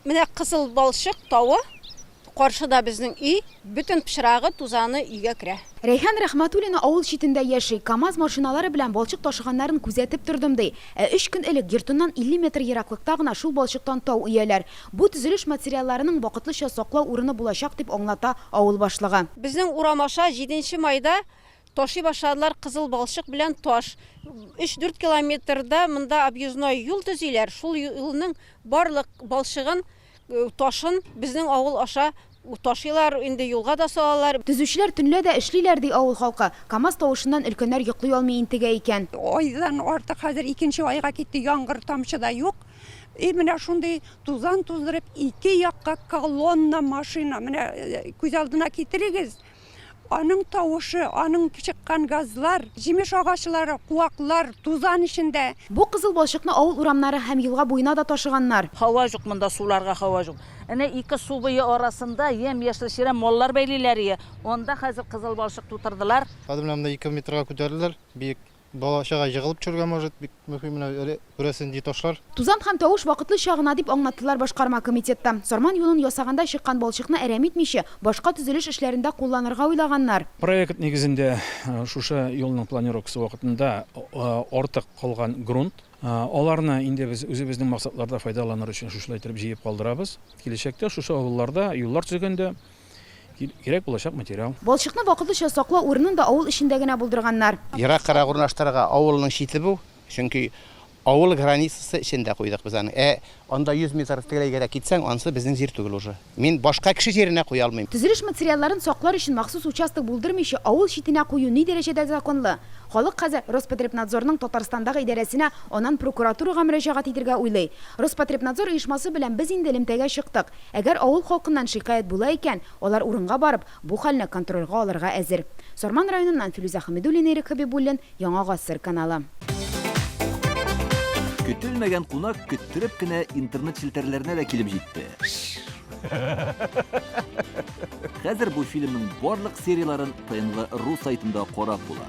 Менә Кызыл балчык тавы, каршыда безнең өй, бөтен пычрагы, тузаны өйгә керә. Рәйхан Рәхмәтуллина авыл читендә яши. КАМАЗ машиналары белән балчык ташыганнарын күзәтеп тордым, ди. Ә өч көн элек йортыннан 50 метр ераклыкта гына шул балчыктан тау өяләр. Бу төзелеш материалларының вакытлыча саклау урыны булачак, дип аңлата авыл башлыгы. Безнең урам аша җиденче майда ташый башладылар кызыл балчык белән таш. Өч-дүрт километрда монда объездной юл төзиләр, шул юлның барлык балчыгын, ташын безнең авыл аша ташыйлар, инде юлга да салалар. Төзүчеләр төнлә дә эшлиләр, ди авыл халкы. КАМАЗ тавышыннан өлкәннәр йоклый алмый интегә икән. Айдан артык хәзер икенче айга китте, яңгыр тамчы да юк. И менә шундый тузан туздырып ике якка колонна машина, менә күз алдына китерегез. Аның тавышы, аның чыккан газлар, җимеш агачлары, куаклар, тузан эчендә. Бу кызыл балчыкны авыл урамнары һәм елга буена да ташыганнар. Һава җук монда, суларга һава җук. Әнә ике су буе арасында ямь-яшел чирәм маллар бәйлиләр ие. Анда хәзер кызыл балчык тутырдылар. Хәзер менә монда 2 метрга күтәрделәр, биек. Бала-чага егылып төшергә может, бик мөһим менә күрәсең нинди ташлар. Тузан һәм тавыш вакытлыча гына, дип аңлаттылар башкарма комитетта. Сарман юлын ясаганда чыккан балчыкны әрәм итмичә, башка төзелеш эшләрендә кулланырга уйлаганнар. Проект нигезендә шушы юлның планировкасы вакытында артык калган грунт, аларны инде без үзебезнең максатларда файдаланыр өчен шушылай итеп җыеп калдырабыз. Киләчәктә шушы авылларда юллар төзегәндә Кирәк булачак материал. Балчыкны вакытлыча саклау урынын да авыл эчендә генә булдырганнар. Ераккарак урнаштырырга авылның чите бу, чөнки авыл границасы эчендә куйдык без аны. Ә анда 100 метр тегеләйгәрәк китсәң, анысы безнең җир түгел уже. Мин башка кеше җиренә куя алмыйм. Төзелеш материалларын саклар өчен махсус участок булдырмыйча, авыл читенә кую ни дәрәҗәдә законлы? Халык хәзер Роспотребнадзорның Татарстандагы идарәсенә, аннан прокуратурага мөрәҗәгать итергә уйлый. Роспотребнадзор оешмасы белән без инде элемтәгә чыктык. Әгәр авыл халкыннан шикаять була икән, алар урынга барып, бу хәлне контрольгә алырга әзер. Сарман районыннан Филүзә Хәмидуллина, Ирек Хәбибуллин, Яңа Гасыр каналы. Көтелмәгән кунак көттереп кенә интернет челтәрләренә дә килеп җитте. Хәзер бу фильмның барлык серияләрен ТНВ ру сайтында карап була.